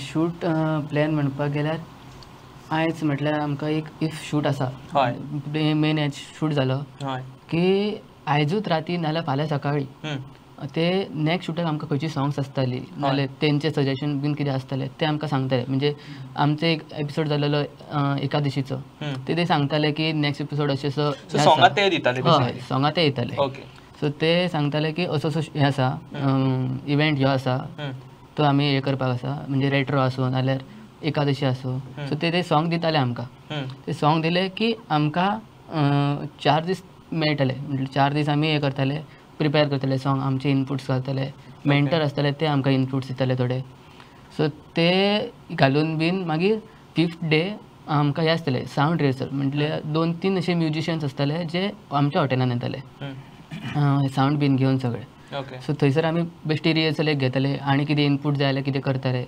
Shoot plan म्हणपाक गेल्यार आयज म्हटल्यार आमकां एक if shoot आसा, मेन शूट जालो की आयजूच राती नाल्यार फाल्यां सकाळी ते नेक्स्ट शुटाक आमकां खंयची सॉंग्स आसताली नाल्यार तेंचे सजेशन बीन कितें आसतालें तें आमकां सांगताले. म्हणजे आमचो एक एपिसोड जालेलो एकादशीचो, ते सांगताले की नेक्स्ट एपिसोड अशें असो, सॉंगां ते दिताले, हय सॉंगां ते दिताले. सो ते सांगताले की असो असो हें आसा, इव्हेंट ह्यो आसा, तो आमी हें करपाक आसा, म्हणजे रेट्रो आसूं नाल्यार एकादशी आसूं. सो ते सॉंग दिताले आमकां. ते सॉंग दिले की आमकां 4 दीस मेळटाले, म्हणजे 4 दीस आमी हें करताले, प्रिपेर करताले सॉंग, आमचे इनपुट्स घालताले, मेंटर आसताले ते आमकां इनपुट्स दिताले थोडे. सो ते घालून बीन मागीर 5th day आमकां हें आसतालें सावंड रिहर्सल, म्हटल्यार 2-3 अशे म्युजिशियन्स आसताले जे आमच्या हॉटेलान येताले सावंड बीन घेवन सगळे. सो थंयसर आमी बेश्टी रिहर्सल एक घेताले आनी कितें इनपूट जाय जाल्यार कितें करताले,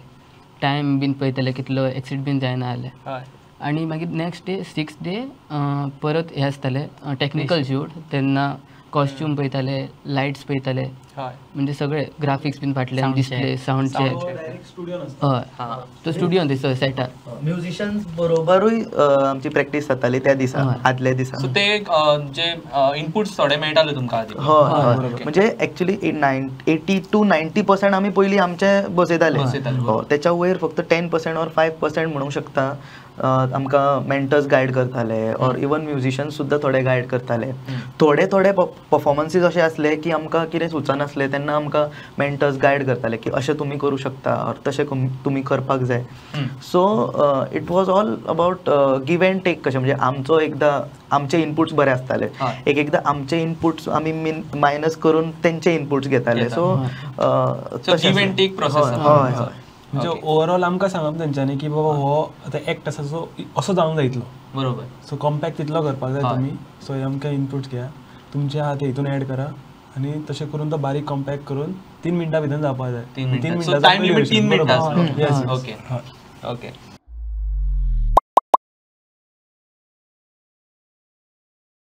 टायम बीन पळयताले कितलो एक्सीड बीन जायना जाल्यार. आनी मागीर नेक्स्ट डे 6th day परत हें आसतालें टॅक्निकल शूट, तेन्ना कॉस्ट्यूम पळयताले, लायट्स पळयताले, म्हणजे सगळे ग्राफिक्स बीन फाटल्यान डिस्प्ले, सावंड चॅक. हय, तो स्टुडियोन थंयसर सेटार म्युजिशियन्स बरोबरूय आमची प्रॅक्टीस जाताली त्या दिसा, आदल्या दिसा. सो ते जे इनपुट्स थोडे मेळटाले तुमकां आदी? हय, म्हणजे एक्चुअली 80 to 90% आमी पयलीं आमचे बसयताले, तेच्या वयर फक्त 10% ऑर 5% म्हणूंक शकता आमकां मेंटर्स गायड करताले ऑर इवन म्युजिशियन्स सुद्दां थोडे गायड करताले. थोडे थोडे परफॉर्मन्सीज अशे आसले की आमकां कितें सुचनासलें तेन्ना आमकां मेंटर्स गायड करताले की अशें तुमी करूं शकता ऑर तशें तुमी करपाक जाय. So it was all about give and take कशें, म्हणजे आमचो एकदां आमचे इनपुट्स बरे आसताले, एक एकदां आमचे इनपुट्स आमी मायनस करून तेंचे इनपुट्स घेताले. So give and take process. हय हय, म्हणजे ओवरऑल आमकां सांगप तेंच्यांनी की बाबा हो आतां एक्ट आसा सो असो जावंक जाय इतलो, बरोबर, सो कॉम्पॅक्ट तितलो करपाक जाय तुमी, सो हे आमकां इनपुट्स घेया, तुमचे आहा ते हितून एड करा आनी तशें करून तो बारीक कॉम्पॅक्ट करून 3 मिनटां भितर जावपाक जाय. 3 मिनटां. Okay okay.